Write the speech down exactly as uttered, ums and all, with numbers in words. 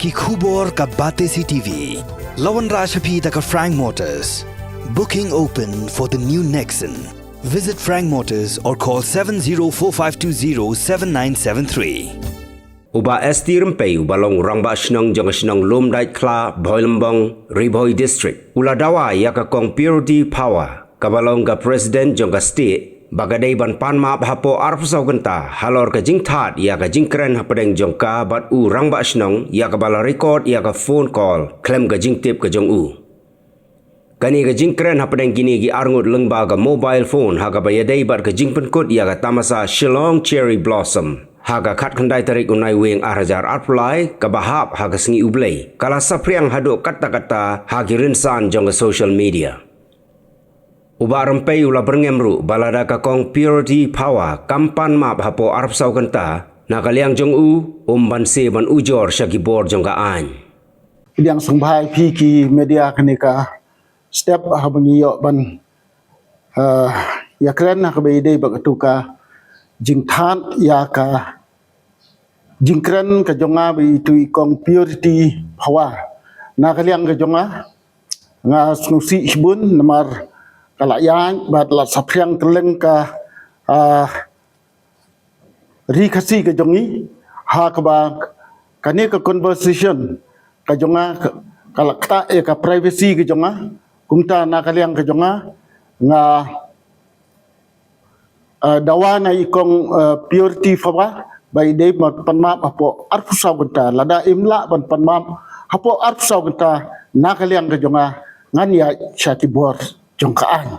Ki khubor ka Batesi T V. La wanrah sha phi da ka Frank Motors. Booking open for the new Nexon. Visit Frank Motors or call seven zero four five two zero seven nine seven three. U Bah S T Rympei, uba long u Rangbah Shnong jong ka shnong Lumdaitkhla, Bhoilymbong, Ri Bhoi District, u la dawa ïa ka Kong Purity Phawa, kaba long ka President jong ka State, ba ka dei ban pan map hapoh arphew saw kynta halor ka jingthad ïa ka jingkren hapdeng jong ka bad u Rangbah Shnong ïa kaba la record ïa ka phone call khlem ka jingtip ka jong u. Kane ka jingkren hapdeng kine ki arngut lyngba ka mobile phone ha kaba ïadei bad ka jingpynkut ïa ka tamasa Shillong Cherry Blossom ha ka khatkhyndai tarik u Naiwieng ar hajar arphew lai, kaba hap ha ka sngi U Blei, ka la saphriang haduh katta katta ha ki rynsan jong ka social media. U Bah Rympei u la byrngem ruh ba lada ka Kong Purity Phawa kam pan map hapoh arphew saw kynta, na ka liang jong u, um banse ban ujor sha ki bor jong ka aiñ. Pdiang sngewbha ïa phi ki media, kane ka step haba ngi ïoh ban, eh, ïakren ha kaba ïadei bad katu ka jingthad ïa ka jingkren ka jong nga bad itu i Kong Purity Phawa. Na ka liang ka jong nga, nga sngewsih shibun namar ka la ïaid bad la saphriang kylleng ka, ah, Ri Khasi ka jong ngi, ha kaba kane ka conversation ka jong nga ka, ka la ktah ïa ka privacy ka jong nga. Kumta na ka liang ka jong nga, nga, eh, dawa na i Kong, eh, Purity Phawa ba i dei ban pan map hapoh arphew saw kynta. Lada im lah ban pan map hapoh arphew saw kynta, na ka liang ka jong nga, ngan ïaid sha ki bor jong ka aiñ.